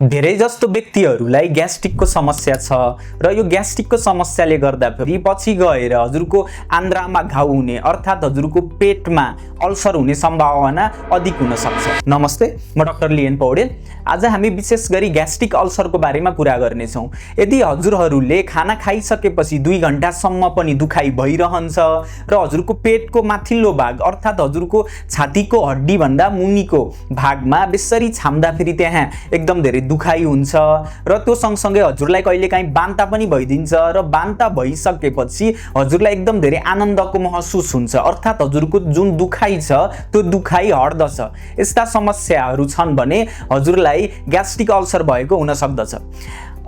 धेरै जस्तो व्यक्तिहरूलाई ग्यास्ट्रिकको समस्या छ र यो ग्यास्ट्रिकको समस्याले गर्दाखेरि पछि गएर हजुरको आन्द्रामा घाउ हुने अर्थात् हजुरको पेटमा अल्सर हुने सम्भावना अधिक हुन सक्छ। नमस्ते, म डाक्टर लियन पौडेल। आज हामी विशेष गरी ग्यास्ट्रिक अल्सरको बारेमा कुरा गर्नेछौँ। यदि हजुरहरूले खाना खाइसकेपछि 2 घण्टासम्म पनि दुखाइ भइरहन्छ र हजुरको पेटको माथिल्लो भाग अर्थात् हजुरको छातीको हड्डी भन्दा मुनिको भागमा बेसरी छाम्दा फेरि त्यहाँ एकदम धेरै दुखाइ हुन्छ र त्यो सँगसँगै हजुरलाई कहिलेकाहीँ बान्ता पनि भइदिन्छ र बान्ता भइसकेपछि हजुरलाई एकदम धेरै आनन्दको महसुस हुन्छ अर्थात् हजुरको जुन दुखाइ छ त्यो दुखाइ हट्दछ। यस्ता समस्याहरू छन् भने हजुरलाई ग्यास्ट्रिक अल्सर भएको हुन सक्दछ।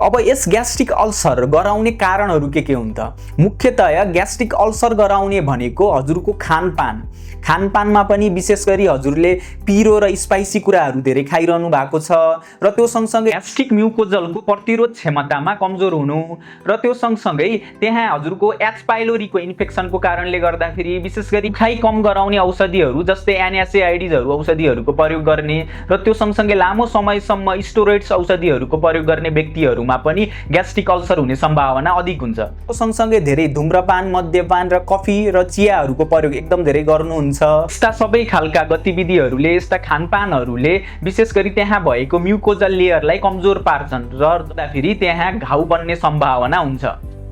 अब यस ग्यास्ट्रिक अल्सर गराउने कारणहरू के हुन् त? मुख्यतया ग्यास्ट्रिक अल्सर गराउने भनेको हजुरको खानपानमा पनि विशेष गरी हजुरले पिरो र स्पाइसी कुराहरू धेरै खाइरहनु भएको छ र त्यो सँगसँगै ग्यास्ट्रिक म्युकोजलको प्रतिरोध क्षमतामा कमजोर हुनु र त्यो सँगसँगै त्यहाँ हजुरको एच पाइलोरीको इन्फेक्सनको कारणले गर्दाखेरि विशेष गरी दुखाइ कम गराउने औषधिहरू जस्तै एनएसएआइडीजहरू औषधिहरूको प्रयोग गर्ने र त्यो सँगसँगै लामो समयसम्म स्टेरोइड्स औषधिहरूको प्रयोग गर्ने व्यक्तिहरूमा पनि ग्यास्ट्रिक अल्सर हुने सम्भावना अधिक हुन्छ। त्यो सँगसँगै धेरै धूम्रपान, मद्यपान र कफी र चियाहरूको प्रयोग एकदम धेरै गर्नुहुन्छ। यस्ता सबै खालका गतिविधिहरूले, यस्ता खानपानहरूले विशेष गरी त्यहाँ भएको म्युकोजल लेयरलाई कमजोर पार्छन् र फेरि त्यहाँ घाउ बन्ने सम्भावना हुन्छ।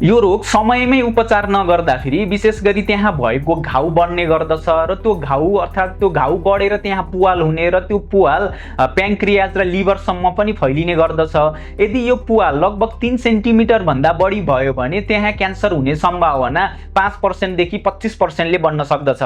यो रोग समयमै उपचार नगर्दाखेरि विशेष गरी त्यहाँ भएको घाउ बढ्ने गर्दछ र त्यो घाउ अर्थात् त्यो घाउ बढेर त्यहाँ पुवाल हुने र त्यो पुवाल प्याङ्क्रियाज र लिभरसम्म पनि फैलिने गर्दछ। यदि यो पुवाल लगभग 3 सेन्टिमिटर भन्दा बढी भयो भने त्यहाँ क्यान्सर हुने सम्भावना 5% देखि 25% ले बढ्न सक्दछ।